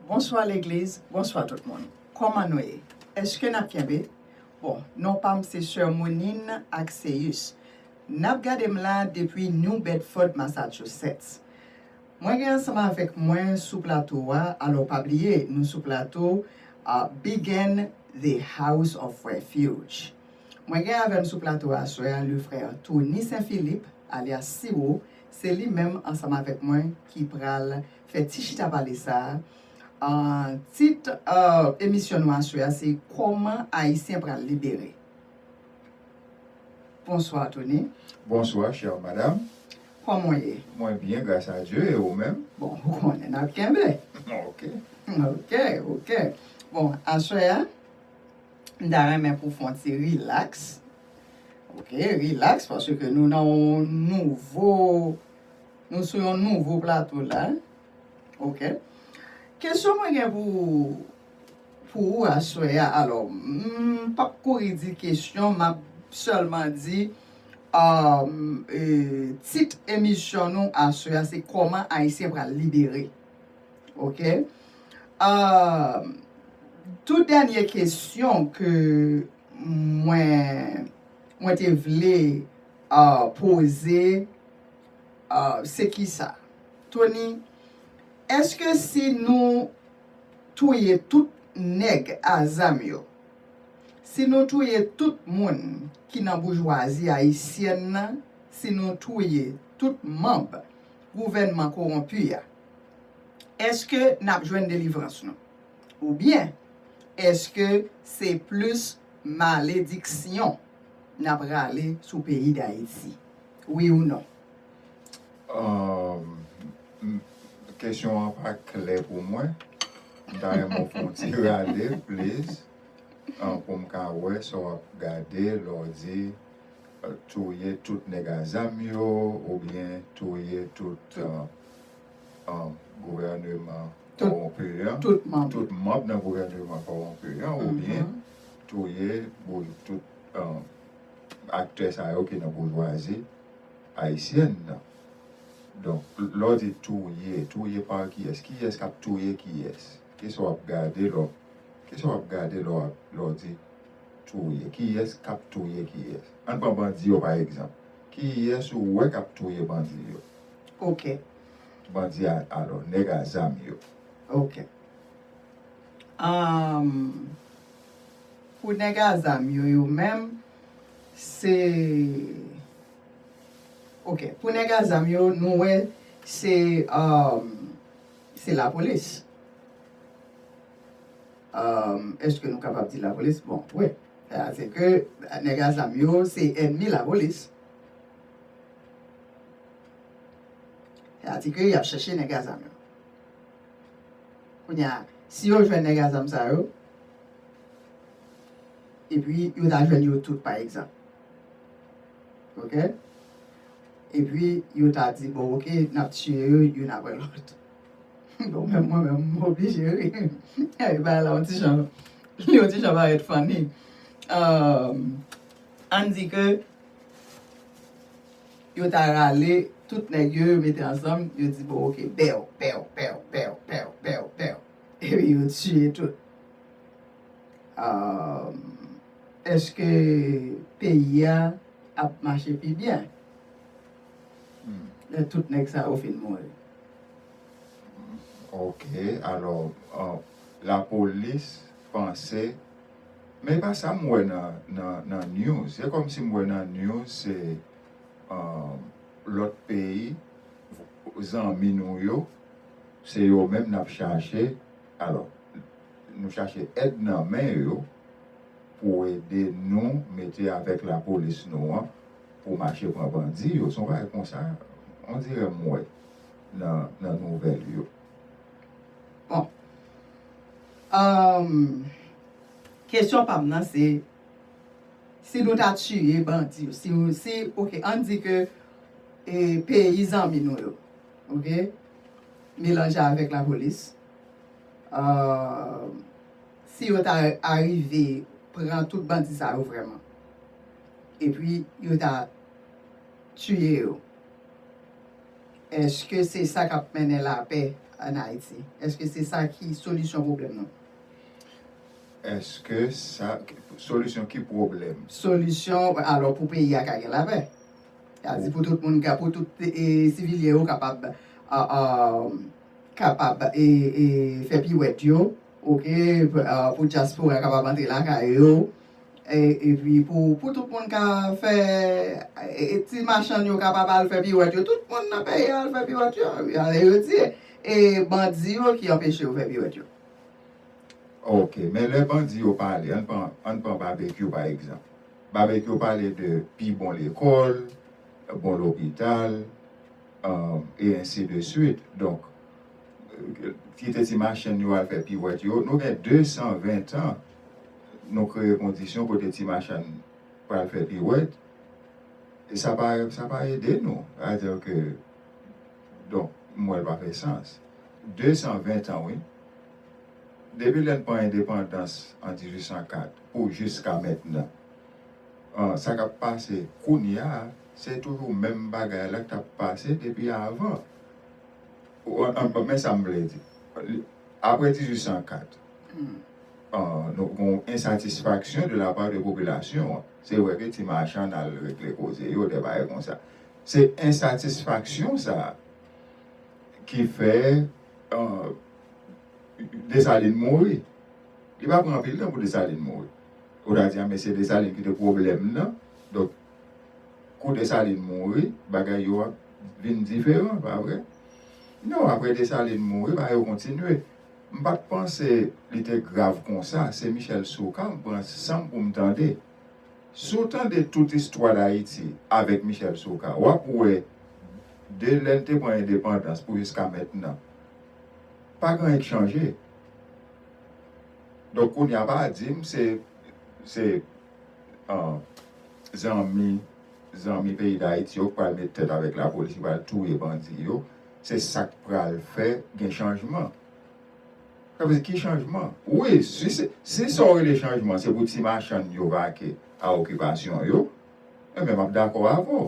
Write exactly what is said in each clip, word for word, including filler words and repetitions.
Bonswa legliz, bonswa tout moun. Kòman nou ye? Èske n ap kenbe? Bon, non pa m se Sè Monine Axeus. N ap gade m la depi New Bedford, Massachusetts. Mwen gen ansanm avèk mwen sou plato a, alò pa bliye, nou sou plato a Begin the House of Refuge. Mwen gen avè m sou plato a aswè a le frè Tony Saint Philippe, alyas Siwo, se li menm ansanm avèk mwen ki pral fè ti chita pale sa a. An, tit, euh, emisyon nou aswè a se Kòman Ayisyen pral libere. Bonswa, Tony. Bonswa, chère madame. Kòman w ye? Mwen byen, gras a Dye, e ou menm? Bon, ou konnen n ap kenbe. Ok. Ok, ok. Bon, aswè a, m ta renmen pou fè yon ti rilaks. Ok, rilaks, paske nou nan yon nouvo, nou sou yon nouvo plato la. Ok. Kesyon mwen gen pou, pou ou aswè a, alò, m p ap kouri di kesyon, m ap sèlman di, um, e, tit emisyon nou aswè a, se kòman Ayisyen pral libere. Ok? Um, tou dènye kesyon ke mwen, mwen te vle, uh, poze, uh, se kisa? Tony, èske si nou touye tout nèg a zam yo, si nou touye tout moun ki nan boujwazi ayisyèn nan, si nou touye tout manb gouvènman kowonpi a, èske n ap jwenn delivrans nou? Oubyen, èske se plis malediksyon n ap rale sou peyi Dayiti? Wi ou non? Um, m- kesyon an pa klè pou mwen. M ta renmen w fè yon ti rale, please. Ah, pou m ka wè sa w ap gade lè w di, euh, touye tout nèg a zam yo, oubyen touye tout, euh, euh, gouvèneman Tout- kòwonpi an, tout manb. Tout manb nan gouvèneman kòwonpi an, oubyen Mhm. touye bou- tout, euh, aktè sa yo ki nan boujwazi ayisyèn nan. Donk, lè w di touye, touye pa kiyès? Kiyès k ap touye kiyès? Kisa w ap gade lè w, kisa w ap gade lè w ap, lè w di touye? Kiyès k ap touye kiyès? Ann pran bandi yo pa egzanp. Kiyès ou wè k ap touye bandi yo? Ok. Bandi a, alò, nèg a zam yo. Ok. Anm, pou nèg a zam yo, yo menm, se, ok, pou nèg a zam yo, nou wè, se, anm, se lapolis. Anm, èske nou kapab di lapolis? Bon, wi. Sètadi ke nèg a zam yo, se ènmi lapolis. Sètadi ke y ap chèche nèg a zam yo. Kounye a, si yo jwenn nèg a zam sa yo, epi yo ta jwenn yo tout, pa egzanp. Ok? Epi yo ta di, bon, ok, n ap tiye yo youn apre lòt. Bon, menm mwen menm, m oblije ri. Bagay la, yon ti jan, yon ti jan parèt funny. Ann di ke yo ta rale tout nèg yo, yo mete ansanm, yo di, bon, ok, bèw, bèw, bèw. Epi yo tiye tout. Ann, èske peyi a ap mache pi byen lè tout nèg sa yo fin mouri? Ok, alò, euh, lapolis panse, men e pa sa m wè nan, nan, nan news. Se kòmsi m wè nan news, se, euh, lòt peyi, zanmi nou yo, se yo menm n ap chache. Alò, nou chache èd nan men yo pou ede nou mete avèk lapolis nou an pou mache pran bandi yo. Se yon bagay konsa, on dirè m wè nan, nan nouvèl yo. Bon. Anm, kesyon pa m nan se, si nou ta tiye bandi yo, si, si, ok, ann di ke, e, peyi zanmi nou yo, ok, melanje avèk lapolis, euh, si yo ta arive pran tout bandi sa yo vrèman, epi yo ta tiye yo, èske se sa k ap mennen lapè ann Ayiti? Èske se sa ki solisyon pwoblèm nou? Èske sa, solisyon ki pwoblèm? Solisyon, alò, pou peyi a ka gen lapè. Sa di pou tout moun ka, pou tout e, sivilyen yo kapab, a, a, kapab e, e, fè piwèt yo, oke, pou, a, pou dyaspora kapab antre lakay yo, e, epi pou, pou tout moun ka fè, e, e, ti machann yo kapab al fè piwèt yo, tout moun nan peyi a al fè piwèt yo, ale yo di, e bandi yo ki anpeche yo fè piwèt yo. Ok, men lè bandi yo pale, ann pran, ann pran Babekyou pa egzanp. Babekyou pale de pi bon lekòl, bon lopital, um, e ensi de swit. Donk, kite ti machann yo al fè piwèt yo. Nou gen de san ven tan, nou kreye kondisyon kote ti machann pral fè piwèt. E sa pa, sa pa ede nou. Sa vle di ke, donk, m wè l pa fè sans. De san ven tan, wi. Depi lè n pran endepandans an dizuit san kat pou jiska mentnan, an, sa k ap pase kounye a, se toujou menm bagay la k t ap pase depi avan. Ou, an, an, men sa m vle di. Apre dizuit san kat, an, nou gen yon ensatisfaksyon de la pa de popilasyon an. Se vre ke ti machann al regle koze yo, de bagay konsa. Se ensatisfaksyon sa a ki fè, an, Desalin mouri. Li pa pran anpil tan pou Desalin mouri. Ou ta di, a, men se Desalin ki te pwoblèm nan. Donk, kou Desalin mouri, bagay yo ap vin diferan, pa vre? Non, apre Desalin mouri, bagay yo kontinye. M pa t panse li te grav konsa. Se Michel Soukar m pran san m pou m tande. Si w tande tout istwa Dayiti avèk Michel Soukar, w ap wè de lè n te pran endepandans pou jiska mentnan, pa gen anyen k chanje. Donk, kounye a, pa di m se, se, an, zanmi, zanmi peyi Dayiti yo k pral met tèt avèk lapolis, ki pral touye bandi yo, se sa k pral fè gen chanjman. Sa vle di ki chanjman? Wi, si, si, si sa w rele chanjman, se pou ti machann yo vake a okipasyon yo, enben, m ap dakò avè w.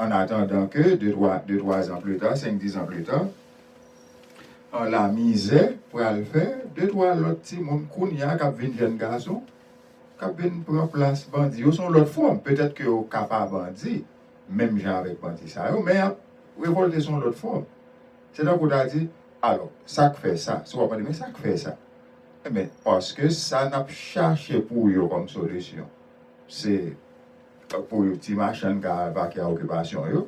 An atandan ke, de twa, de twa zan pli ta, senk, dis zan pli ta, an, lamizè pral fè de twa lòt timoun kounye a k ap vin jèn gason, k ap vin pran plas bandi yo sou yon lòt fòm. Petèt ke yo ka pa bandi, menm jan avèk bandi sa yo, men y ap revòlte sou yon lòt fòm. Se tankou w ta di, alò, sa k fè sa? Si w ap mande, men sa k fè sa? Enben, paske sa n ap chache pou yo kòm solisyon, se pou yo ti machann ka vake a okipasyon yo.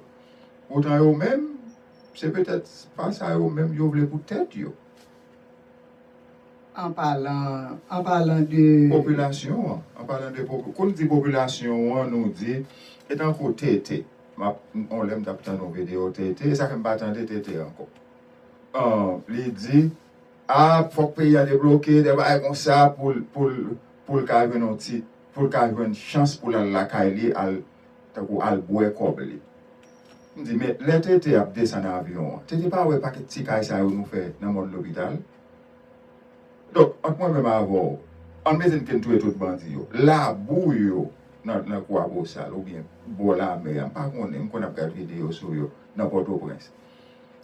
Poutan yo menm, se petèt pa sa yo menm yo vle pou tèt yo. An palan, an palan de... Popilasyon an, an palan de popi-, kou n di popilasyon an, nou di, e tankou T T. M ap, on lè m t ap tande yon videyo T T, e sa fè m pa tande T T ankò. An, li di, a, fòk peyi a debloke, de bagay konsa pou l, pou l, pou l ka jwenn yon ti, pou l ka jwenn chans pou l al lakay li, al, tankou al bwè kòb li. M di, men lè T T ap desann avyon an, T T pa wè pakèt ti kay sa yo nou fè nan mòn lopital? Donk, ant mwen menm avè w, ann mete n ke n touye tout bandi yo, labou yo nan, nan Kwabosal oubyen bò lamè a, m pa konnen, m konn ap gad videyo sou yo nan Pòtoprens.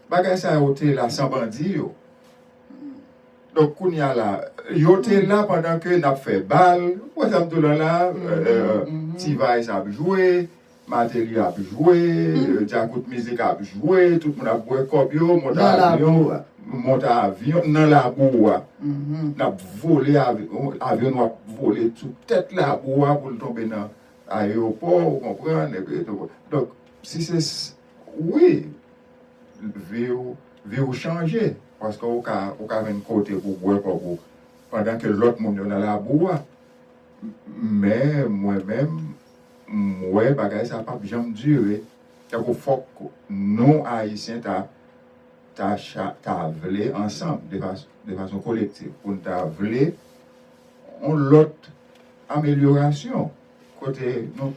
Bagay sa yo te la san bandi yo. Donk, kounye a la, yo te la pandan ke n ap fè bal, ou wè sa m di w la la, euh, euh, T-Vice ap jwe, Martelly ap jwe, euh, Djakout Mizik ap jwe, tout moun ap bwè kòb yo, monte avyon, monte avyon nan labou a. N ap vole avyon, avyon nou ap vole sou tèt labou a pou l tonbe nan ayewopò, ou konprann, epi, donk, si se, wi, vi w, vi w chanje, paske ou ka, ou ka jwenn kote pou bwè kòb ou, pandan ke lòt moun yo nan labou a. Men, mwen menm, m wè bagay sa p ap janm dire. Tankou fòk nou, Ayisyen, ta, ta cha-, ta vle ansanm, de fas-, de fason kolektif, pou n ta vle yon lòt amelyorasyon, kote nou,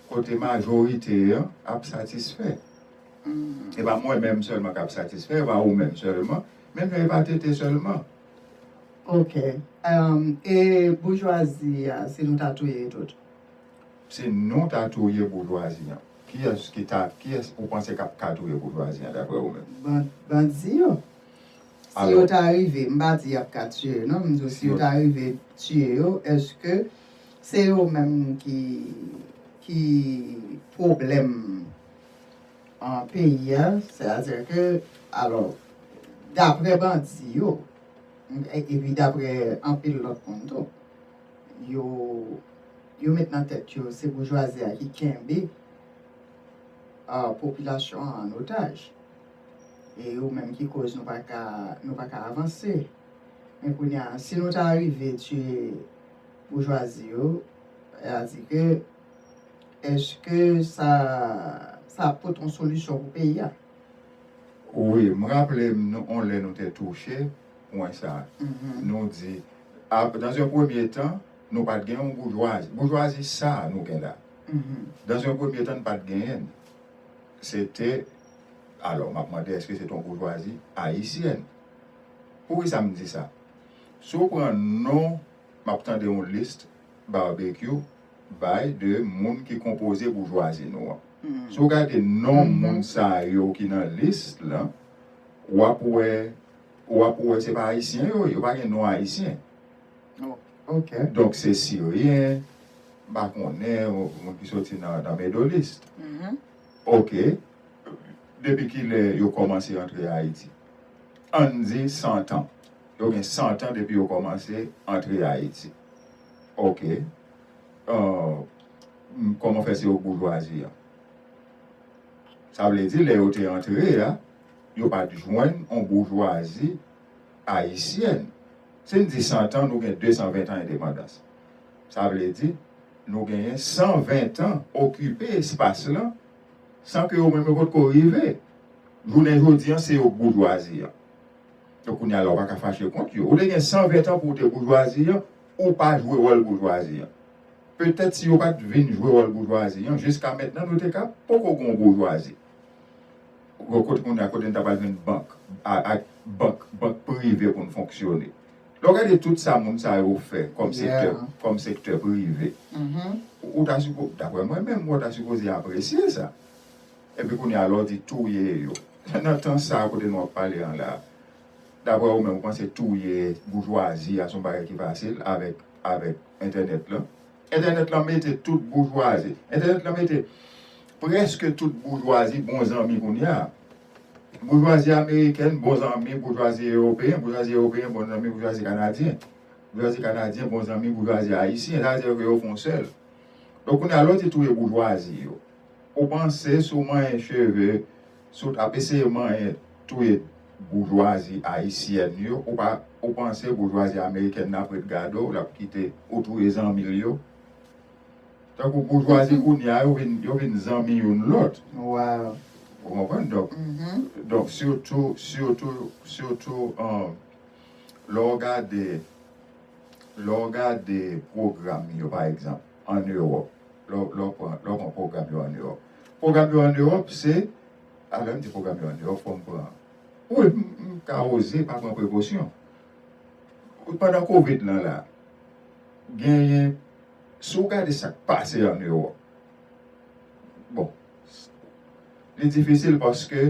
kote majorite an ap satisfè. E pa mwen menm sèlman k ap satisfè, e pa ou menm sèlman, menm jan e pa T T sèlman. Ok. Um, e boujwazi a, si nou ta touye tout? Si nou ta touye boujwazi an. Kiyès ki ta, kiyès ou panse k ap ka touye boujwazi an, daprè ou menm? Ban-, bandi yo. Si yo ta rive, m pa di y ap ka tiye yo, non, m di w, si yo ta rive tiye yo, èske se yo menm ki, ki pwoblèm an peyi a? Sètadi ke, alò, daprè bandi yo, e-, epi daprè anpil lòt moun tou, yo, yo met nan tèt yo se boujwazi a ki kenbe a, popilasyon an an otaj. E yo menm ki koz nou pa ka, nou pa ka avanse. Men kounye a, si nou ta rive tiye boujwazi yo, sètadi ke, èske sa, sa ap pote yon solisyon pou peyi a? Wi, m raple m, nou, on lè nou te touche pwen sa. Nou di, a, dans un premier temps, nou pa t gen yon boujwazi. Boujwazi sa a nou gen la. Dans un premier temps, n pa t genyen l. Se te, alò, m ap mande, èske se te yon boujwazi ayisyèn? Poukisa m di sa? Si w pran non, m ap tande yon lis, Barbecue bay de moun ki konpoze boujwazi nou an. Si w gade non moun sa yo ki nan lis lan, w ap wè, w ap wè se pa ayisyen yo ye, yo pa gen non ayisyen. Donk se siryen, m pa konnen, moun ki soti nan, nan Middle East. Ok. Depi kilè yo kòmanse antre Ayiti? Ann di san tan. Yo gen san tan depi yo kòmanse antre Ayiti. Ok. Kòman fè se yo k boujwazi an? Sa vle di, lè yo te antre a, yo pa t jwenn yon boujwazi ayisyèn. Si n di san tan, nou gen de san ven tan endepandans. Sa vle di, nou genyen san ven tan okipe espas lan san ke yo menm yo potko rive. Jounen jodi an, se yo k boujwazi an. Donk, kounye a la, ou pa ka fache kont yo. Ou te gen san ven tan pou w te boujwazi an, ou pa jwe wòl boujwazi an. Petèt si yo pa t vin jwe wòl boujwazi an, jiska mentnan, nou te ka poko gen yon boujwazi. Kote kounye a, kote n ta pral jwenn bank, a, a, bank, bank prive pou n fonksyone. Lè w gade tout sa moun sa yo fè kòm sektè, kòm sektè prive, ou ta sipo-, daprè mwen menm, ou ta sipoze apresye sa. Epi kounye a, lè w di touye yo. Nan tan sa a kote nou ap pale an la, daprè ou menm, ou panse touye boujwazi a se yon bagay ki fasil avèk, avèk entènèt lan? Entènèt lan mete tout boujwazi. Entènèt lan mete prèske tout boujwazi bon zanmi kounye a. Boujwazi amerikèn bon zanmi boujwazi ewopeyen, boujwazi ewopeyen bon zanmi boujwazi kanadyen. Boujwazi kanadyen bon zanmi boujwazi ayisyen, sa vle di ke yo fè yon sèl. Donk, kounye a, lè w di touye boujwazi yo, ou panse si w manyen cheve, si w t ap eseye manyen touye boujwazi ayisyèn yo, ou pa, ou panse boujwazi amerikèn nan ap ret gade w, l ap kite ou touye zanmi l yo? Tankou boujwazi kounye a, yo vin, yo vin zanmi youn lòt. Ou konprann? Donk, donk, sitou, sitou, sitou, lè w gade, lè w gade pwogram yo, pa egzanp, ann Ewòp, lè w, lè w pran, lè w pran pwogram yo ann Ewòp. Pwogram yo ann Ewòp, se, alò, m di pwogram yo ann Ewòp, fò m pran, wi, m, m ka oze pa pran prekosyon. Pandan kovid lan la, genyen, si w gade sa k pase ann Ewòp, bon, li difisil paske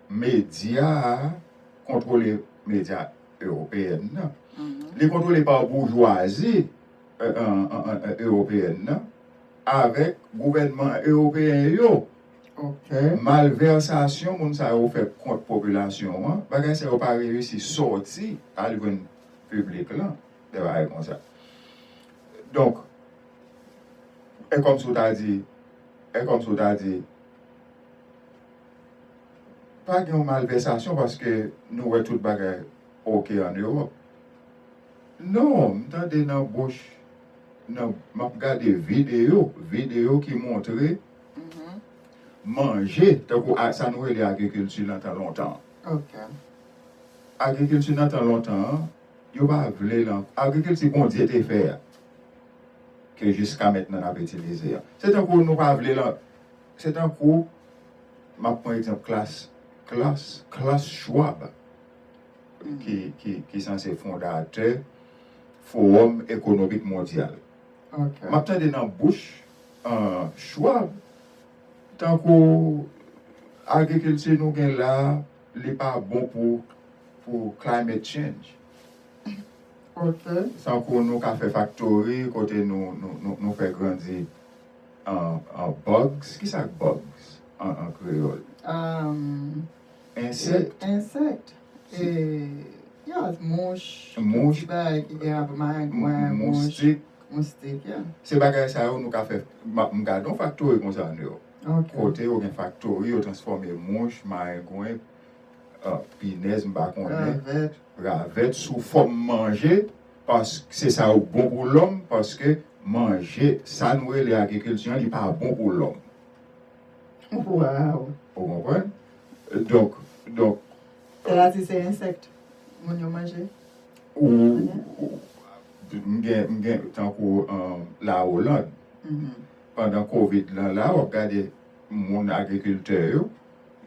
medya a kontwole medya ewopeyèn nan. Li kontwole pa boujwazi, e, e, e, e, ewopeyèn nan avèk gouvènman ewopeyen yo. Malvèsasyon moun sa yo fè kont popilasyon an, bagay sa yo pa reyisi sòti al jwenn piblik lan, de bagay konsa. Donk, e kòmsi w ta di, e kòmsi w ta di, pa gen yon malvèsasyon paske nou wè tout bagay oke ann Ewòp. Non, m tande nan bouch, nan, m ap gade videyo, videyo ki montre manje, tankou a, sa nou rele agrikilti nan tan lontan an. Agrikilti nan tan lontan an, yo pa vle l an-, agrikilti Bondye te fè a, ke jiska mentnan n ap itilize a. Se tankou nou pa vle l an-, se tankou, m ap pran egzanp Klaus, Klaus, Klaus Schwab, ki, ki, ki sanse fondatè Fowòm Ekonomik Mondyal. M ap tande nan bouch, e, Schwab, Tankou agrikilti nou gen la, li pa bon pou, pou climate change. Ok. Tankou nou ka fè faktori kote nou, nou, nou, nou fè grandi an, an bugs. Kisa k bugs an, an kreyòl? Um, Ensèk. Ensèk. E, yeah, mouch. Mouch. Ti bagay ki gen ap magwen, mouch. Moustik. Moustik, yeah. Se bagay sa yo nou ka fè. M ap- m gade yon faktori konsa nou yo. Ok. Kote yo gen faktori, yo transfòme mouch, marengwen, uh, pinèz, m pa konnen, Ravèt. Ravèt sou fòm manje, paske se sa yo bon pou lòm, paske manje, sa nou rele agrikilti an, li pa bon pou lòm. Wow. Ou konprann? Donk, donk, Se la si se ensèk moun yo manje. ou, ou- m gen, m gen tankou um, la Oland, Mhm. pandan kovid lan la, w ap gade moun agrikiltè yo,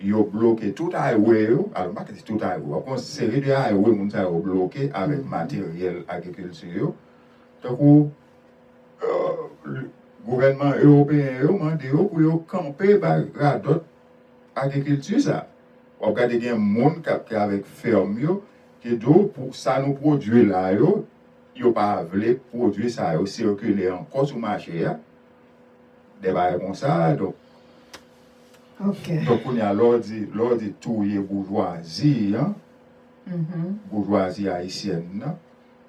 yo bloke tout highway yo, alò m pa ka di tout highway, w ap gen yon seri de highway moun sa yo bloke avèk Mhm. materyèl agrikilti yo. Tankou euh, gouvènman ewopeyen yo mande yo pou yo kanpe bay radòt agrikilti sa. W ap gade gen moun k ap ki avèk fèm yo, ki di w pou sa nou pwodui la yo, yo pa vle pwodui sa yo sikile ankò sou mache a. De bagay konsa, donk, Ok. donk kounye a lè w di, lè w di touye boujwazi an, Mhm. boujwazi ayisyèn nan,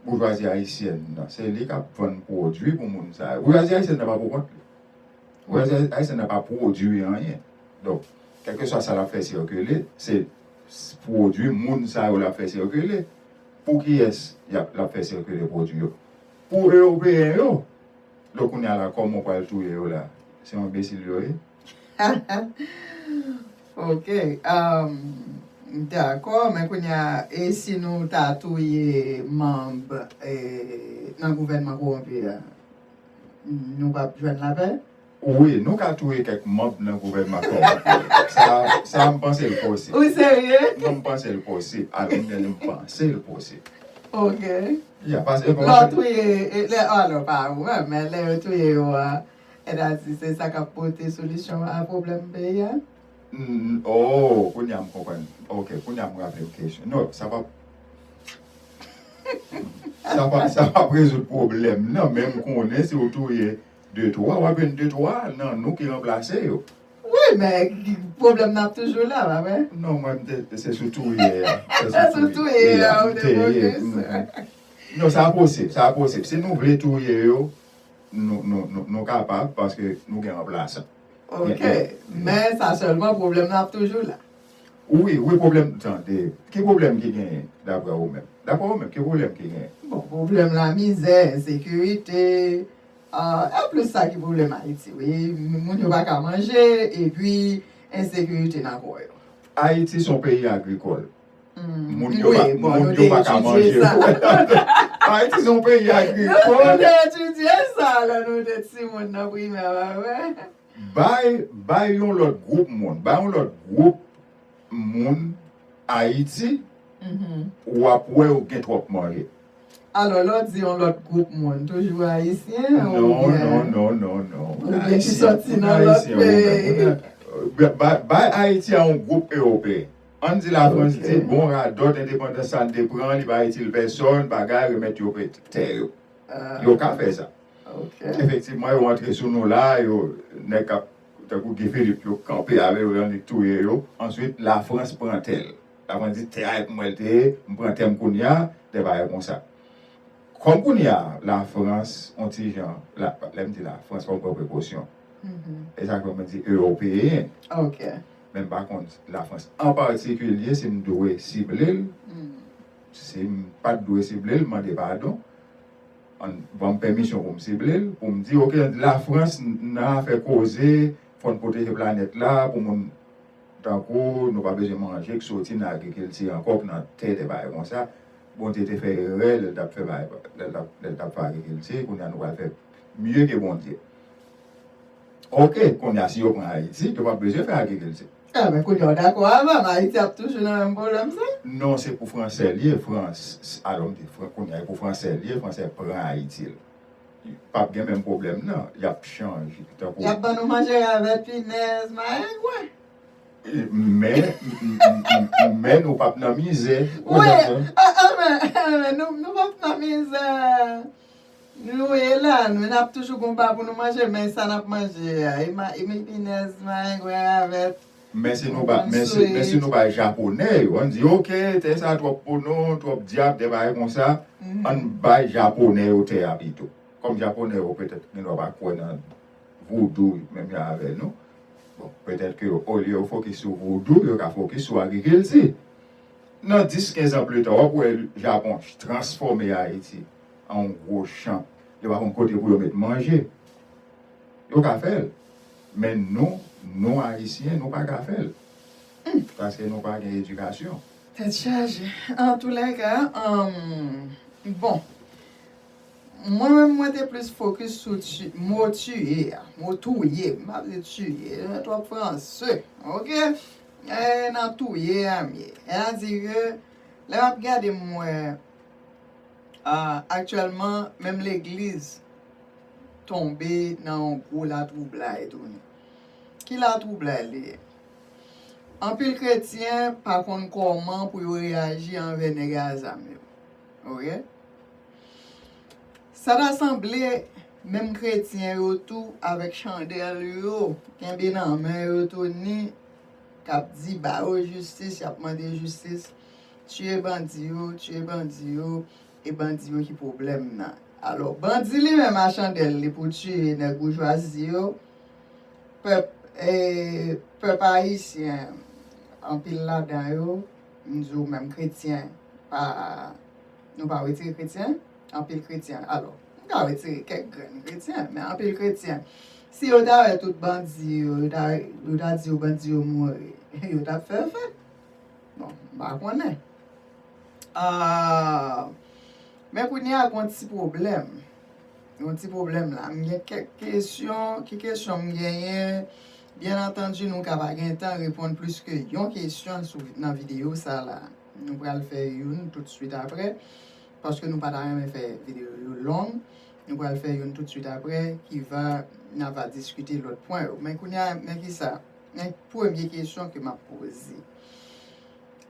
boujwazi ayisyèn nan, se li k ap vann pwodui pou moun sa yo. Boujwazi ayisyèn nan pa pou kont li. Boujwazi ayisyèn nan pa pwodui anyen. Donk, kèlkeswa sa l ap fè sikile, se s- pwodui moun sa yo l ap fè sikile. Pou kiyès y ap, l ap fè sikile pwodui yo? Pou ewopeyen yo. Donk, kounye a la, kòman w pral touye yo la? Se yon enbesil yo ye? Ok. Um, dakò, men kounye a, e si nou ta touye manm eh, nan gouvènman kowonpi a, nou p ap jwenn lapè? Wi, nou ka touye kèk manm nan gouvènman kowonpi. Sa, sa m panse l posib. Ou serye? Non, m panse l posib. Alò, m gen m panse l posib. Ok. Ya, paske Lè yo touye, e, lè, alò, pa ou, men lè yo touye yo a, e da di se sa k ap pote solisyon a pwoblèm peyi a? Mm, oh, kounye a m konprann. Ok, kounye a m raple w kesyon. Non, sa pa, sa pa, sa pa rezoud pwoblèm nan, men m konnen si w touye de twa, w ap jwenn de twa nan nou ki ranplase yo. Wi, men pwoblèm nan ap toujou la, pa vre? Non, mwen, m te, se sou touye a. Se sou touye a, ou te fokis. Non, sa posib, sa posib. Si nou vle touye yo, nou, nou, nou, nou kapab, paske nou gen ranplasan. Ok, men sa sèlman, pwoblèm nan ap toujou la. Wi, wi, pwoblèm, tande, ki pwoblèm ki genyen, daprè ou menm? Daprè ou menm, ki pwoblèm ki genyen? Bon, pwoblèm lamizè, ensekirite, ah, e plis sa ki pwoblèm Ayiti, wi. Moun yo pa ka manje, epi ensekirite nan kò yo. Ayiti se yon peyi agrikòl. Moun yo pa, Wi, bon, moun nou yo te pa ka manje. etidye sa. Ayiti se yon peyi Nou agrikòl. te etidye sa lè nou te timoun nan primè, pa vre? Bay, bay yon lòt gwoup moun, bay yon lòt gwoup moun Ayiti, Mhm. w ap wè yo gen twòp manje. Alò, lè w di yon lòt gwoup moun, toujou ayisyen Non, oubyen non, non, non, non. oubyen ki sòti nan lòt peyi? Bay, bay Ayiti a yon gwoup ewopeyen. Ann di Lafrans Ok. di, bon, radòt endepandans sa n te pran, li pa itil pèsòn, bagay, remèt yo pe-, tè yo. Ah, Yo ka fè sa. ok. Efektivman, yo antre sou nou la, yo, nèg k ap, tankou Guy Philippe, yo kanpe avè yo, yo annik touye yo. Answit, Lafrans pran tè l. Lafrans di, tè a e pou mwen l te ye, m pran tè m kounye a, de bagay konsa. Kòm kounye a, Lafrans, on ti jan, la, lè m di Lafrans, fò m pran prekosyon. Mhm. E sa k fè mwen di ewopeyen. Ok. Men m pa konn Lafrans an patikilye, si m dwe sible l, Mm. si m pa t dwe sible l, mande padon. Ann, ban m pèmisyon pou m sible l, pou m di, ok, Lafrans n- nan afè koze, fò n pwoteje planèt la, pou moun tankou nou pa bezwen manje k soti nan agrikilti ankò, k nan tè, de bagay konsa. Bondye te fè erè lè l t ap fè bagay, lè l t ap, lè l t ap fè agrikilti, kounye a nou pral fè mye ke Bondye. Ok, kounye a si yo pran Ayiti, yo p ap bezwen fè agrikilti. Enben, kounye a w dakò avè m, Ayiti ap toujou nan menm pwoblèm sa? Non, se pou fransè l ye, Frans, alò m di, Fran- kounye a e pou fransè l ye, fransè pran Ayiti l. p ap gen menm pwoblèm nan. Y ap chanje. Tankou Y ap ban nou manje ravèt, pinèz, mayengwen. Men, men nou p ap nan mizè. Wi, ah, ah, men, men nou, nou p ap nan mizè. Nou ye la, nou n ap toujou gon pa pou nou manje, men sa n ap manje a, e ma- e mi pinèz, mayengwen, ravèt. Men si nou ba, men si, men si nou bay japonè yo, ann di, oke, tè sa twòp pou nou, twòp dyab, de bagay konsa, ann bay japonè yo tè a pito. Kòm japonè yo petèt gen dwa pa kwè nan voodoo menm jan avè nou. Bon, petèt ke olye yo fokis sou voodoo, yo ka fokis sou agrikilti. Nan dis, kenz an pli ta, w ap wè Japon transfòme Ayiti an yon gwo chan. Yo pa konn kote pou yo met manje. Yo ka fè l. Men nou, nou Ayisyen, nou pa ka fè l. Paske nou pa gen edikasyon. Tèt chaje. Antoulèka, um, bon. Mwen menm, mwen te plis fokis sou ti- mo tiye a. Mo touye. M pa vle tiye. Twòp franse. Oke? E nan touye a m ye. E a di ke, lè m ap gade, m wè, ah, aktyèlman, menm legliz tonbe nan yon gwo latwoublay tou. Ki latwoublay li ye? Anpil kretyen pa konn kòman pou yo reyaji anvè nèg a zam yo. Oke? Sa ta sanble, menm kretyen yo tou, avèk chandèl yo kenbe nan men yo tou, ni k ap di ba yo jistis, y ap mande jistis, tiye bandi yo, tiye bandi yo, e bandi yo ki pwoblèm nan. Alò, bandi li menm a chandèl li pou tiye nèg boujwazi yo, pèp, e, pèp ayisyen, anpil ladan yo, m di w menm kretyen, pa, nou pa retire kretyen, anpil kretyen, alò, m ka retire kèk grenn kretyen, men anpil kretyen, si yo ta wè tout bandi yo, yo ta, yo ta di yo bandi yo mouri, yo t ap fè fèt. Bon, m pa konnen. Ah, men kounye a, gon ti pwoblèm. Gon ti pwoblèm la. M gen kèk kesyon. Ki kesyon m genyen? Byen antandi, nou ka pa gen tan reponn plis ke yon kesyon sou, nan videyo sa la. Nou pral fè youn tout swit apre, paske nou pa ta renmen fè videyo yo long. Nou pral fè youn tout swit apre, ki va, n a va diskite lòt pwen yo. Men kounye a, men ki sa? Men premye kesyon ke m ap poze.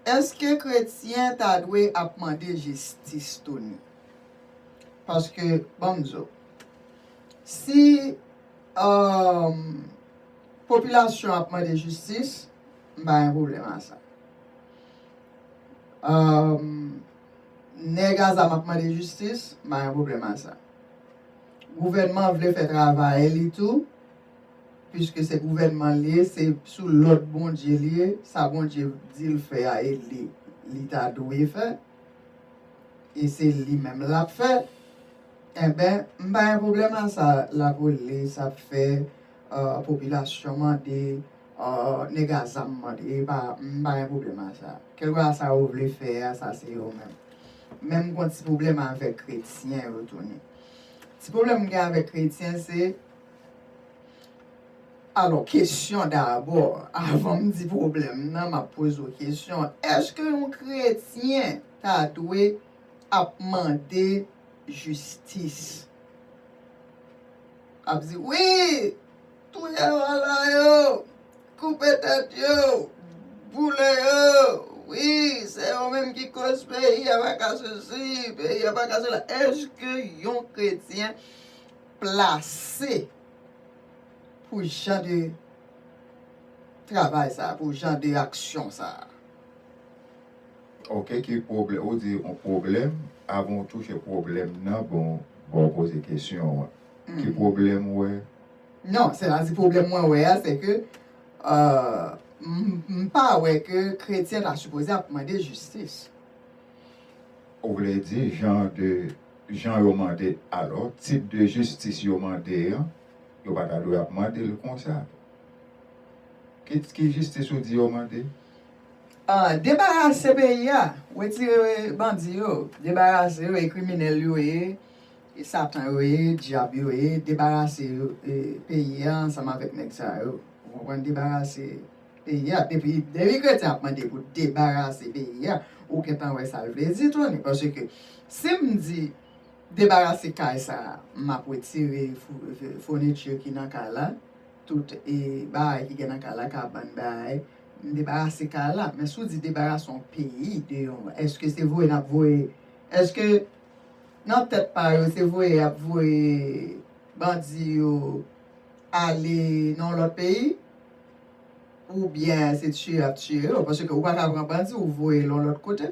Èske kretyen ta dwe ap mande jistis, Tony? Paske, ban m di w, si, um, popilasyon ap mande jistis, m pa gen pwoblèm a sa. Um, nèg a zam ap mande jistis, m pa gen pwoblèm a sa. Gouvènman vle fè travay li tou, piske se gouvènman li ye, se sou lòd Bondye li ye, sa Bondye di l fè a, e li, li ta dwe fè, e se li menm l ap fè, enben, m pa gen pwoblèm a sa, lapolis ap fè, uh, popilasyon mande, uh, nèg a zam mande, e pa, m pa gen pwoblèm a sa. Kèlkeswa sa yo vle fè a, sa se yo menm. Men m gon ti pwoblèm avèk kretyen yo, Tony. Ti pwoblèm m gen avèk kretyen, se, alò, kesyon dabò, avan m di pwoblèm nan, m ap poze w kesyon. Èske yon kretyen ta dwe ap mande jistis? Ap di, wi, touye vòlò yo, koupe tèt yo, boule yo. Wi, se yo menm ki koz peyi a pa ka sesi, peyi a pa ka sela. Èske yon kretyen plase pou jan de travay sa, pou jan de aksyon sa? Ok, ki pwoblèm? Ou di yon pwoblèm, avan w touche pwoblèm nan, bon, bon, poze kesyon an. Ki pwoblèm ou wè? Non, sètadi pwoblèm mwen wè a, se ke, euh, m, m pa wè ke kretyen ta sipoze ap mande jistis. Ou vle di jan de, jan yo mande, alò, tip de jistis yo mande an, yo pa ta dwe ap mande l konsa. Ki, ki jistis ou di yo mande? Ah, debarase peyi a, retire bandi yo, debarase yo, e kriminèl yo ye, e satan yo ye, dyab yo ye, debarase yo, e peyi a ansanm avèk nèg sa yo. Ou konprann? Debarase peyi a. Depi, depi kretyen ap mande pou debarase peyi a, ou gentan wè sa l vle di, Tony. Paske si m di, Debarase kay sa a, m ap retire fou- fourniture ki nan kay la, tout e bagay ki gen nan kay la, kabann, bagay, m debarase kay la. Men si w di debarase yon peyi de yon, èske se voye n ap voye, èske nan tèt pa yo se voye y ap voye bandi yo ale nan yon lòt peyi? Oubyen se tiye y ap tiye yo? Paske ou pa ka pran bandi ou voye l yon lòt kote.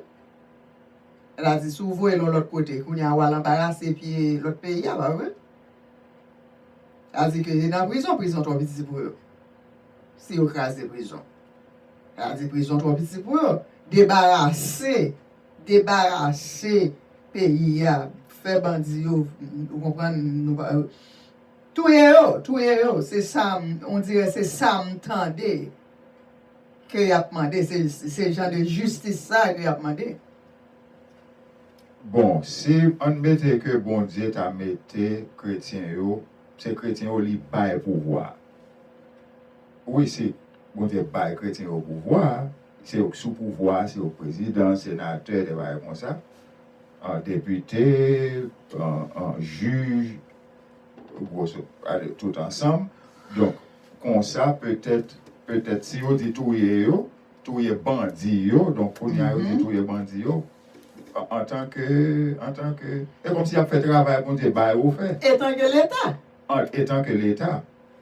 Sètadi si w voye l yon lòt kote, kounye a w al anbarase pye lòt peyi a, pa vre? Sètadi ke e nan prizon, prizon twò piti pou yo. Si yo kraze prizon, sètadi prizon twò piti pou yo. Debarase, debarase peyi a, fè bandi yo, ou konprann, nou pa, touye yo, touye yo. Se sa, m- on dirè se sa m tande ke y ap mande, se, se jan de jistis sa ke y ap mande. Bon, si ann mete ke Bondye ta mete kretyen yo, se kretyen yo li bay pouvwa. Wi, si Bondye bay kretyen yo pouvwa, se yo k sou pouvwa, se yo k prezidan, senatè, de bagay konsa, an depite, an, an jij, gwoso, ale, tout ansanm. Donk, konsa, petèt, petèt, si yo di touye yo, touye bandi yo, donk kounye a yo di touye bandi yo, an- antanke, antanke, e kòmsi y ap fè travay Bondye ba yo fè, Etanke Leta. an- etanke Leta.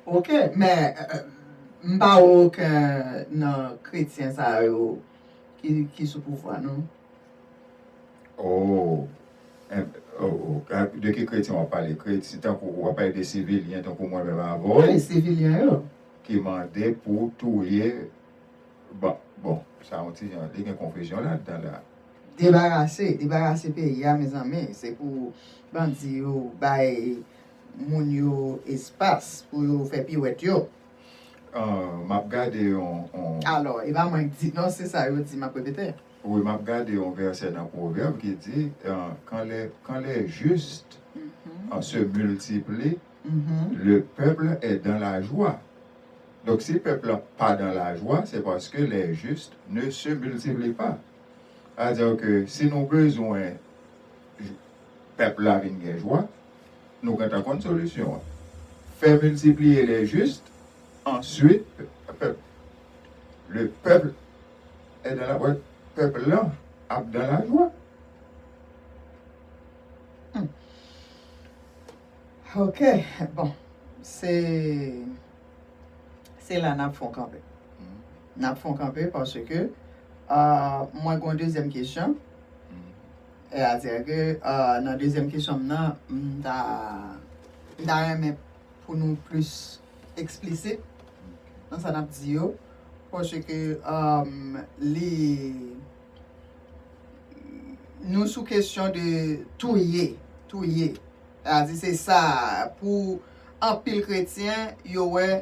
Ok, men euh, m pa wè okenn nan kretyen sa yo ki, ki sou pouvwa, non. Oh, en- oh, oh, a- de ki kretyen w ap pale? Kretyen, tankou w ap pale de sivilyen, tankou mwen menm avè w. Wi, sivilyen yo. Ki mande pou touye, bon, bon, sa yon ti jan, li gen konfizyon ladan la. Debarase, debarase peyi a, mezanmi. Se pou bandi yo bay moun yo espas pou yo fè piwèt yo. Ah, m ap gade yon, yon Alò, e pa mwen k di, non, se sa yo di, m ap repete. Wi, m ap gade yon vèsè nan Pwovèb ki di, euh, quand les, quand les justes Mhm, euh, se multiplient, mhm. Le peuple est dans la joie. Donk, si pèp la pa dans la joie, c'est parce que les justes ne se multiplient pas. Sètadi ke si nou bezwen pèp la vin gen jwa, nou gentan konn solisyon an. Fè miltipliye les justes, answit, pèp, le peuple est dans la, pèp lan ap dans la joie. Ok, bon, se se la n ap fè yon kanpe. N ap fè yon kanpe paske euh, mwen gen yon dezyèm kesyon. Sètadi ke euh, nan dezyèm kesyon m nan, m ta m ta renmen pou nou plis eksplisit nan sa n ap di yo. Paske euh, li nou sou kesyon de touye, touye. Sètadi se sa pou anpil kretyen yo wè.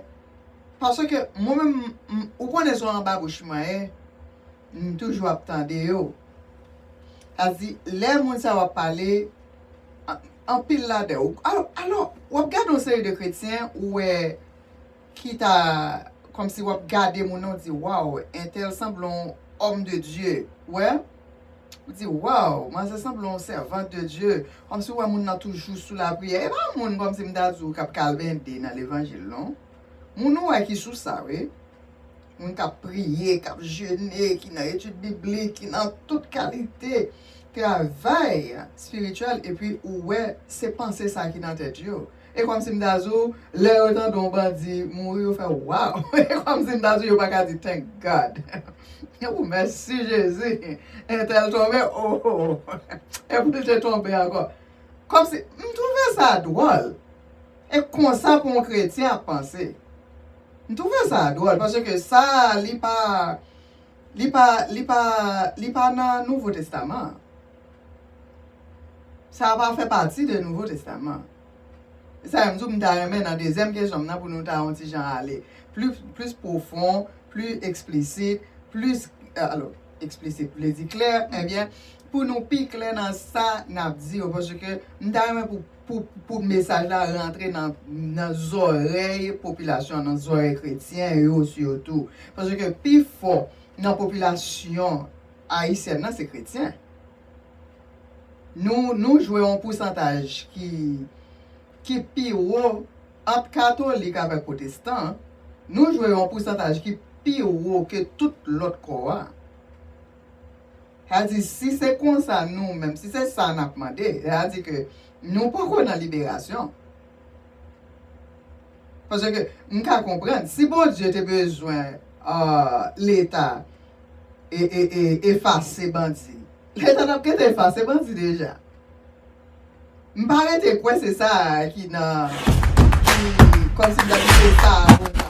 Paske mwen menm, m- ou konnen se anba bouch mwen ye, m toujou ap tande yo. Sètadi lè moun sa yo ap pale, an- anpil ladan yo. Alò, alò, w ap gade yon seri de kretyen, ou wè ki ta kòmsi w ap gade moun nan, w di, waw, entèl sanble yon homme de Dieu. Wè? Ou di, waw, manzè sanble yon servante de Dieu. Kòmsi w wè moun nan toujou sou lapriyè. E pa moun kòmsi m ta di w k ap kalbende nan levanjil, non. Moun ou wè ki sou sa, wi. Moun k ap priye, k ap jene, ki nan etid biblik, ki nan tout kalite travay espirityèl, epi ou wè se panse sa ki nan tèt yo. E kòmsi m ta di w, lè yo tande yon bandi mouri, yo fè, waw! E kòmsi m ta di w, yo pa ka di, thank God. Ou mèsi Jezi! Entèl tonbe, oh! Epi l te tonbe ankò. Kòmsi, m twouve sa dwòl. E konsa pou yon kretyen ap panse. M twouve sa dwòl, paske sa, li pa, li pa, li pa, li pa nan Nouvo Testaman. Sa pa fè pati de Nouvo Testaman. Se sa m di w, m ta renmen nan dezyèm kesyon m nan pou nou ta yon ti jan ale plis, plis pwofon, plis eksplisit, plis, alò, eksplisit vle di klè, ebyen, pou nou pi klè nan sa n ap di yo, paske m ta renmen pou, pou, pou mesaj la rantre nan, nan zòrèy popilasyon an, nan zòrèy kretyen yo sitou. Paske pi fò nan popilasyon ayisyèn nan se kretyen. Nou, nou jwe yon pousantaj ki, ki pi wo ant katolik avèk pwotestan. Nou jwe yon pousantaj ki pi wo ke tout lòt kò a. Sa di, si se konsa nou menm, si se sa n ap mande, sa di ke nou poko nan liberasyon. Paske m ka konprann, si Bondye te bezwen uh, Leta e, e, e, efase bandi, Leta t ap gentan efase bandi deja. M pa rete kwè se sa ki nan, ki, kòmsi m ta di se sa